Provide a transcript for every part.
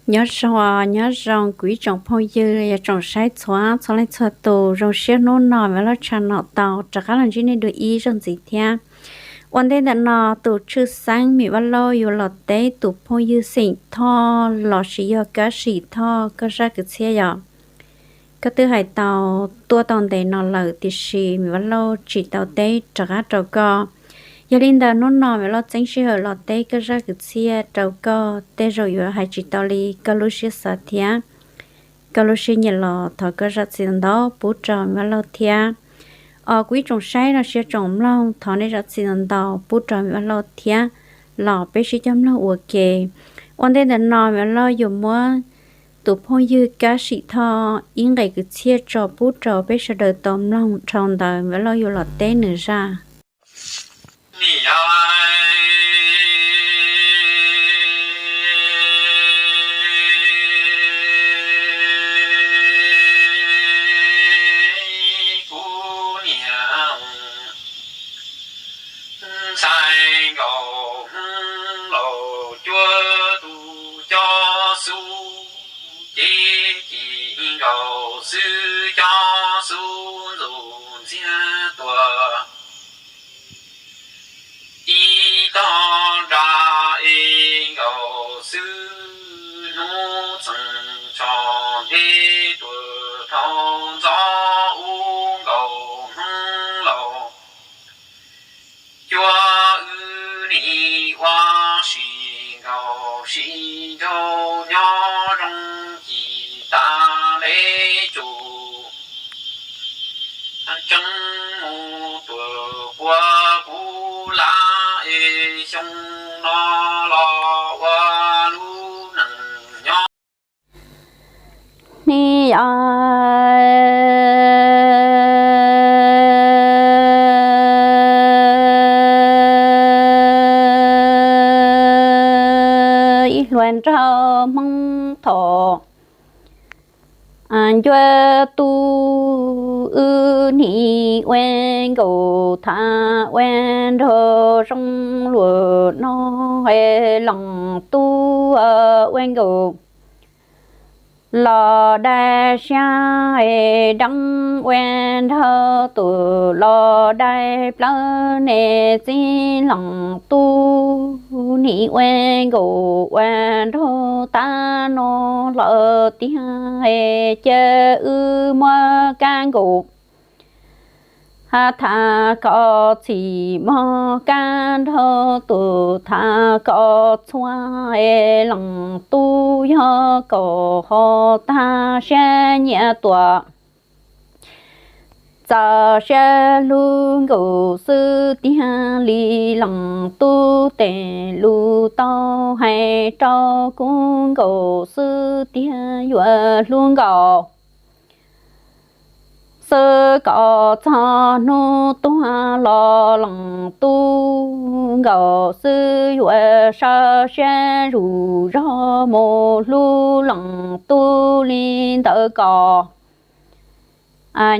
Nyob zoo, nyob zoo kuv ib tsoom phooj ywg, yog tsoom saib txhua txhua leej txhua tus, zoo siab hnub no Mim Lauj tshaj nom tau rov qab los ntsib nej dua ib zaug ntxiv thiab. Ua ntej ntawm no tus tshwj xeeb Mim Vaj Lauj yuav los teb tus phooj ywg Xeem Thoj lossis yog Kab Sim Thoj, koj zaj kwv txhiaj yog koj twb hais tau tuaj tau ntev no lawm, tiam sis Mim Vaj Lauj tsis tau teb rov qab rau koj. Yog li ntawd hnub no Mim Lauj txeeb sij hawm los teb koj zaj kwv txhiaj rau koj, tej zaum yuav hais tsis tau li koj lub siab xav thiab. Koj lub siab nyiam los thov koj zam txim ntau pub rau Mim Vaj Lauj thiab. Os, kuv ib tsoom saib lossis tsoom mloog, thov nej zam txim ntau pub rau Mim Vaj Lauj thiab. Los peb sib coj mloog ua ke. Ua ntej ntawm no Mim Vaj Lauj yuav muab tus phooj ywg Kab Sim Thoj ib nqe kwv txhiaj tso pub rau peb sawv daws tau mloog dhau ntawd Mim Vaj Lauj yuav los teb nws zaj. Kuv niam ntxhais nkaus Hmoob laus cuab tus cob xub, ces ci nkaus xwb cob xub ntxuav ntxiag tuag. Ib tog nra es nkaus xwb hnub txeem tsho ntev tuag dhau ntxov ub nkaus Hmoob laus cuab wb nim ua si nkaus si nraug nyob zoo ci tas leb tsum tseeb mus tuag puag kuv lab es xyoo no los ua lub neej nyob. Hnub ib hluas nraug Hmoob thaum ncua tu wb nim ua nkaus tham ua nraug zoo luag no, es leej tub ua nkaus los dai siab, es deev ua nraug tus los dai plaub, nej txiv leej tub nim ua nkaus ua nraug tab no lawm tiag, es cia wb muab kab nkaus tham kom txhim mog, kab nraug tus tham kom txhua, es leej tub yog kom ho tag siab nyiam tuam txaus siab hlub nkaus xwb tiag li, leej tub tes lus tau hais rau kuv nkaus xwb tiag, yuav hlub nkaus xwb kom txog hnub tuag los, leej tub nkaus xwb yuav sawv siab zuj zog mus hlub leej tub li ntawd kom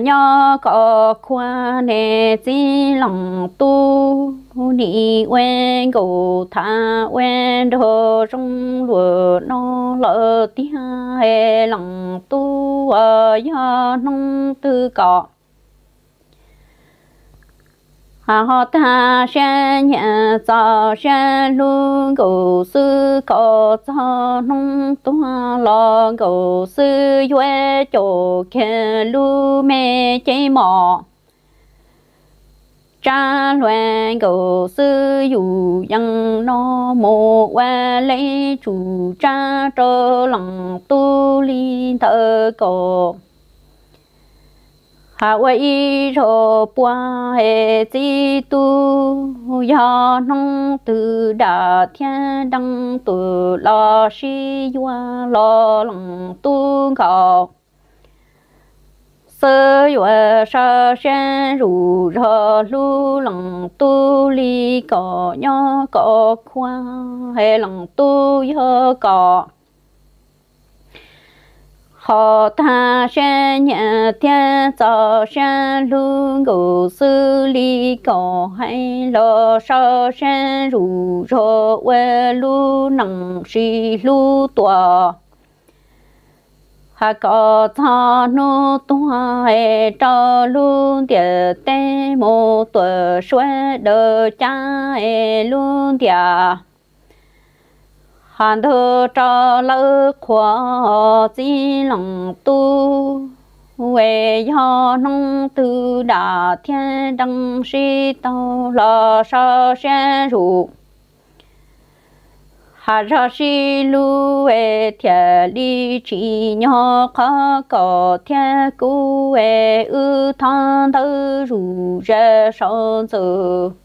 nyob kom khuav, nej txiv leej tub nim ua nkaus tham ua nraug zoo luag no lawm tiag, es leej tub yog hnub twg kom ho tag siab nyiam txaus siab hlub nkaus xwb kom txog hnub tuag los, nkaus xwb yuav caum kiag lub me cev mom tsab hluas nkaus xwb yus yeej no mus ua lej tsum tsab rau leej tub li ntawd kom ha ua ib zaug puag, es txiv tub yog hnub twg dam thiab deev tus los sib yuav los, leej tub nkaus xwb yuav sawv siab zuj zog hlub leej tub li kom nyob kom khuav, es leej tub yog kom ho tag siab nyiam thiab txaus siab hlub nkaus xwb li kom hais los sawv siab zuj zog ua lub neej sib hlub tuaj Has kom txog hnub tuag es rau lub ntiaj teb mus tuam suav daws cab es lub ntiaj has ntug rau lawv qhuas txiv leej tub es yog hnub twg dam thiab deev sib tau los sau siab zus. Has zog sib hlub es thiaj li tsim nyog qhov kom thiab kub es wb thov ntawv zuj zus saum ntxwv.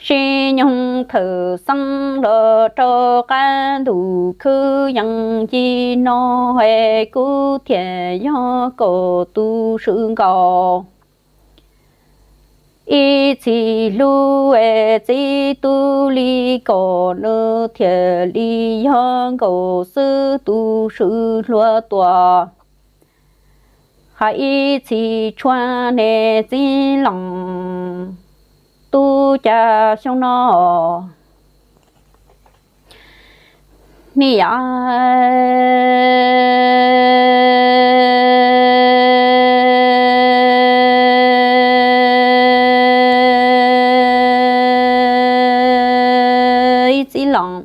Sib nyoog thawm xeeb los rau qab ntuj khwb yees ci no es kuv thiaj yog kom tus swv nkaus. Ib txhis hlub es txiv tub li kom nws thiaj li yog nkaus xwb tus swv hluas tuaj. Hais ib txhis tshua ne txiv leej tub cas xyoo no ni yam ib txiv leej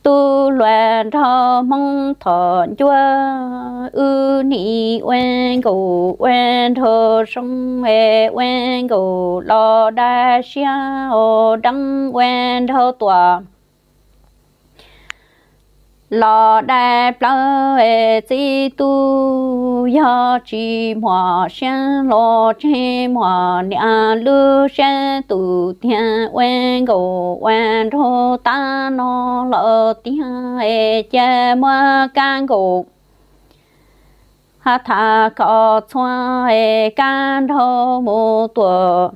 tub hluas nraug Hmoob Thoj Ncuab, wb nim ua nkaus ua nraug zoo es ua nkaus los dab siab os, deev ua nraug tuaj los dai plaub es txiv tub yog tsis muaj siab los tseg muaj niam lub siab tus tiag, ua nkaus ua nraug tab no lawm tiag es cia muab kab nkaus. Hab tham kom txhua es kab nraug mus tuam,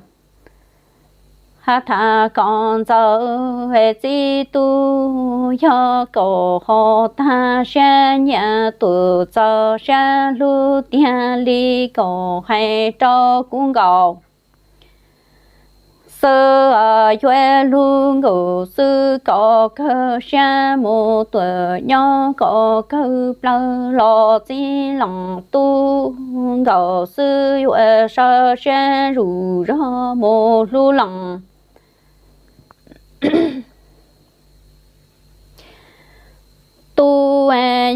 hab tham kom ntxawm es txiv tub yog kom ho tag siab nyiam tuam txog siab hlub tiag li kom hais rau kuv nkaus. Xwb yuav hlub nkaus xwb kom kawg siab mus tuam nyob kom kawg plaws los txiv leej tub nkaus xwb yuav sau siab zuj zog mus hlub leej tub.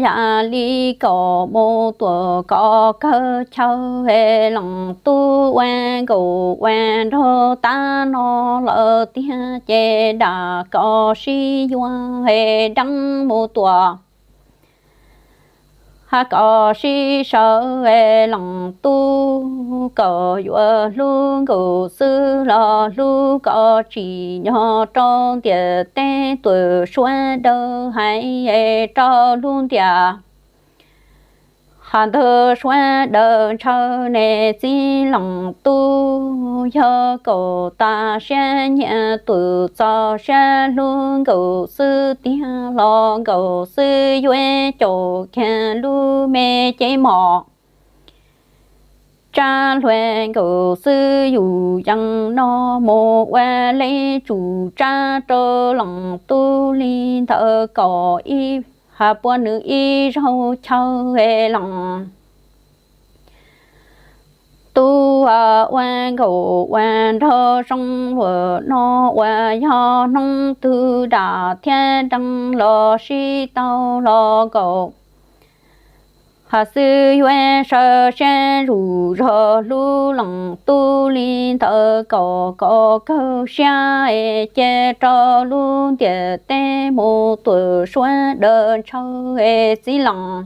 Yam li kom mus tuam kom kawg chaw es leej tub ua nkaus ua nraug tab no lawm tiag ces dam kom sib yuav es deev mus tuam. Hab kom sib sawv es leej tub kom yuav hlub nkaus xwb los hlub kom tsim nyog rau ntiaj teb tuam suav daws hais es rau lub ntiaj has ntawd suav daws ntshaw ne txiv leej tub yog kom tag siab nyiam tuam txog siab hlub nkaus xwb tiag los nkaus xwb yuav caum kiag lub me cev mom tsab hlua nkaus xwb yus yees no mus ua lej tsum tsab rau leej tub li ntawd kom ib has puab nws ib zaug chaw es leej tub ua nkaus ua nraug zoo luam no uas yog hnub twg dam thiab deev los sib tau los nkaus has xwb yuav sau siab zuj zog hlub leej tub li ntawd kom kom kawg siab es cia rau lub ntiaj teb mus tuam suav daws ntshaw es txiv leej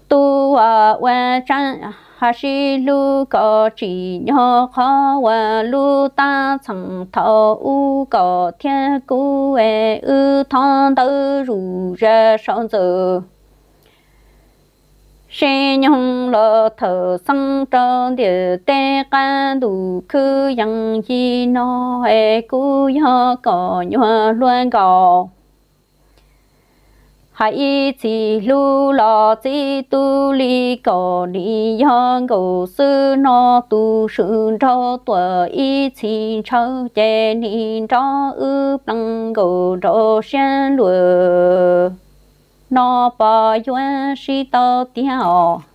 tub ua tsab has sib hlub kom tsim nyog qhov uas lub tab txheej thaum ub kom thiab kuv es wb thov ntawv zuj zog saum ntxwv. Sib nyoog los thawm xeeb rau ntiaj teb qab ntuj khwb yees ci no es kuv yog kom nyuag hluas nkaus hais ib txhis hlub los txiv tub li kom nim yog nkaus xwb no tus swm nraug tuam ib txhis ntshaw ces nim nrov wb plees nkaus nraug siab luam No pom yuav sib tau tiag os.